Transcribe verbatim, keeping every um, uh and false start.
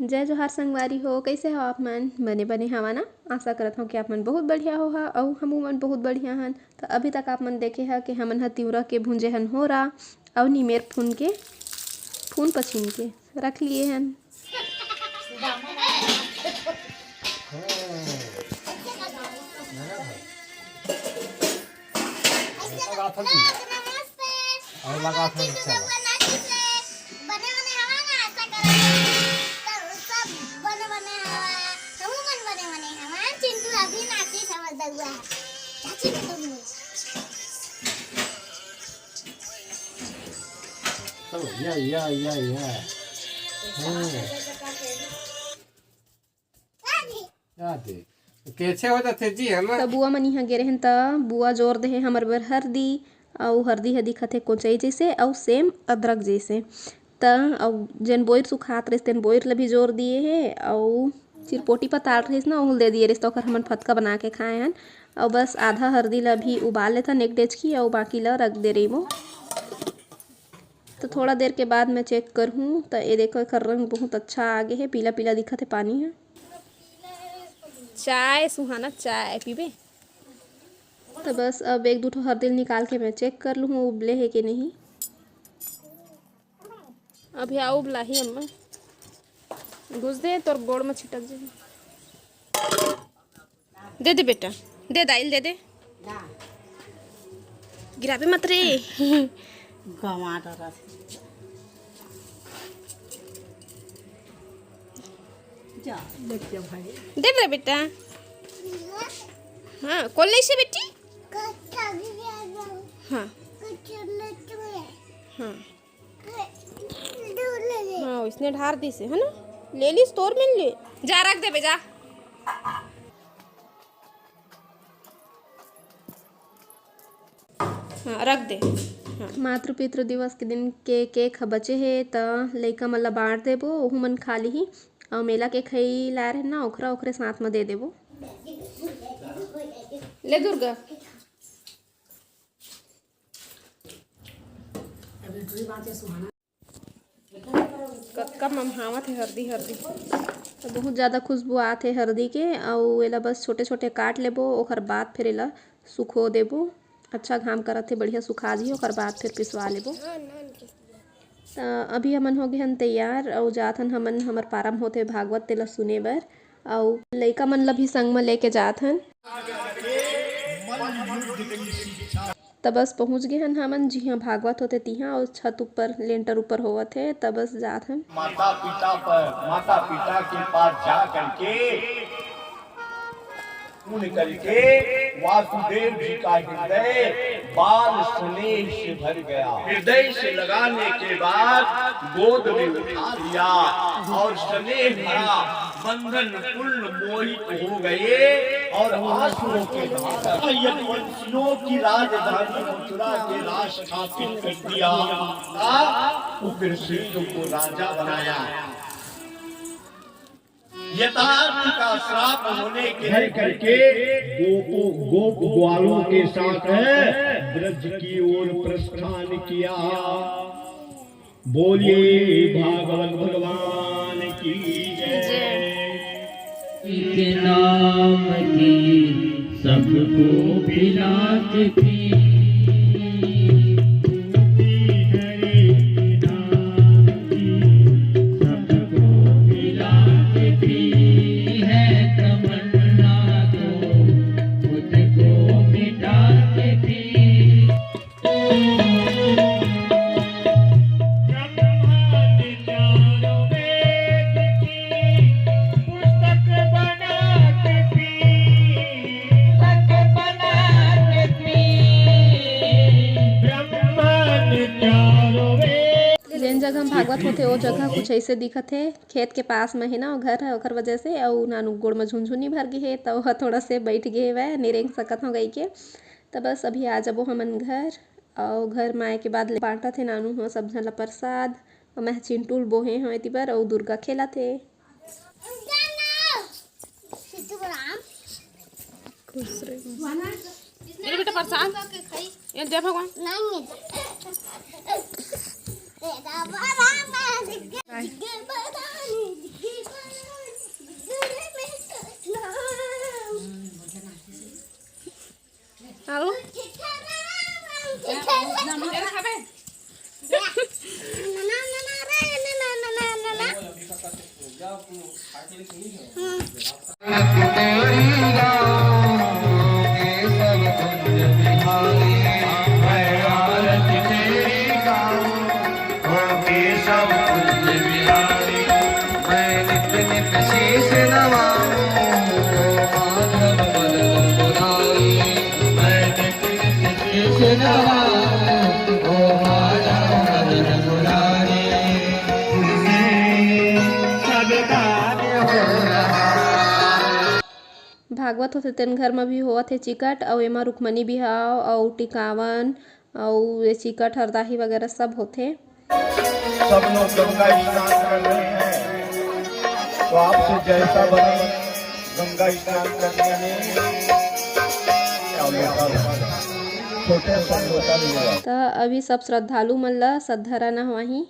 जय जोहार संगवारी हो, कइसे हो आप मन? बने बने हवा ना? आशा करत हव कि आप मन बहुत बढ़िया होहा अउ हमू मन बहुत बढ़िया हन। त अभी तक आप मन देखे ह कि हमन ह तिंवरा के भूंजे हन होरा अउ निमेर फून के, फून पछीन के रख लिए हन। और लगा था नीचे। बने बने हवा ना, आशा करत हन सब, सब बने बने हवा, हमू मन बने बने हवा। चिंटू अभी नाचिस हमर दउआ। जा चिंटू। चलो, या, या, या, या। हाँ। का दे? का दे? कैसे हो जाथे जी, है ना? त बुआ मन इहाँ गे रहेन, त बुआ जोर देहे हमर बर हरदी, अउ हरदी ह दिखत हे कोचई जइसे, अउ सेम अदरक जइसे। त अउ जेन बोइर सुखात रहिस, तेन बोइर ल भी जोर दिए हे, अउ चिरपोटी पताल रहिस ना, ओहू ल दे दिए रहिस, त ओकर हमन फतका बना के खाए हन। अउ बस आधा हरदी ल भी उबाल लेथन एक डेचकी, अउ बाकी ल रख दे रही वो। तो थोड़ा देर के बाद मैं चेक करहूँ, तो ये देखो, एकर रंग बहुत अच्छा आ गे हे, पीला पीला दिखत हे पानी ह। चाय सुहाना, चाय पीबे? तो बस अब एक दू ठो हरदी ल निकाल के मैं चेक कर लूँ, उबले हे कि नहीं। अभी आ उबलाही अम्मा, घुस दे, तोर गोड़ में छिटक जाही। दे दे बेटा, दे दाइल, दे दे। गिराबे मत रे। गंवा डरत हे। जा, देख जा भाई। दे दे बेटा। हाँ, कौन ले से बेटी? हाँ। हाँ। हाँ, इसने ढार दिस हे, है ना? ले लिस, तोर मिल ले। जा, रख देबे, जा। हाँ, रख दे। हाँ। मातृ पितृ दिवस के दिन के केक ह बचे हे, त लइका मन ला बांट देबो, ओहू मन खा लिही। अउ मेला केक खई लाए रहे ना, ओखरा ओखरे साथ म दे देबो। ले दुर्गा। कतका ममहावत हे हरदी, हरदी। तो बहुत ज़्यादा खुशबू आत हे हरदी के, अउ एला बस छोटे-छोटे काट लेबो, ओकर बाद फिर एला सुखो देबो। अच्छा घाम करत हे, बढ़िया सुखा दिही, ओकर बाद फिर पिसवा लेबो। त अभी हमन हो गे हन तैयार, अउ जात हन हमन, हमर पारा म होत हे भागवत, तेला सुने बर, अउ लइका मन ला भी संग म लेके जात हन। त बस पहुँच गे हन हमन, जिहाँ भागवत होथे तिहाँ, अउ छत ऊपर, लेंटर ऊपर होवत हे, त बस जात हन। माता पिता पर, माता पिता के पास जा करके, उन करके वासुदेव जी का हृदय बाल स्नेह से भर गया। हृदय से लगाने के बाद गोद में उठा लिया और स्नेह भरा बंधन पूर्ण मोहित हो गए और आंसुओं के धारा यदुवंशियों की राजधानी मथुरा के राज स्थापित कर दिया। उग्रसेन को राजा बनाया। यथार्थ का श्राप होने के भय करके गोपों, गोप ग्वालों के साथ ब्रज की ओर प्रस्थान किया। बोलिए भागवत भगवान की जय। जय। एक नाम की सबको मिलात थी। हरे नाम की सबको मिलात थी। है तमन्ना तो खुद को मिटात थी। ब्रह्मा ने चारों वेद की पुस्तक बनात थी। पुस्तक बनात थी। ब्रह्मा ने चारों वेद जेन जगह म भागवत होथे, ओ जगह कुछ ऐसे दिखत हे। खेत के पास म हे ना, ओ घर ह, ओकर वजह से। अउ नानू गोड़ म झुनझुनी भर गे हे, त ओह थोड़ा से बैठ गे हवय, "नइ रेंग सकत हव," कहिके। त बस अभी आ जबो हमन घर, अउ घर म आए के बाद ले बांटत हे नानू ह सब झन ला प्रसाद। अउ मैं ह चिंटू ल बोहे हव एती बर, अउ दुर्गा खेलत हे। खुश रहे। ये लो बेटा प्रसाद। ये जय भगवान। नहीं। बाय। भागवत होथे तेन घर म भी होवत हे चिकट, अउ एमा रुक्मणी बिहाव अउ टिकावन अउ ये चिकट हरदाही वगैरह सब होथे। सब लोग गंगा स्नान कर रहे हैं, तो आपसे जैसा बने गंगा स्नान करने में क्या होता है? छोटे संबोधन हुआ। त अभी सब श्रद्धालु मन ल सद्धरा नहवाही।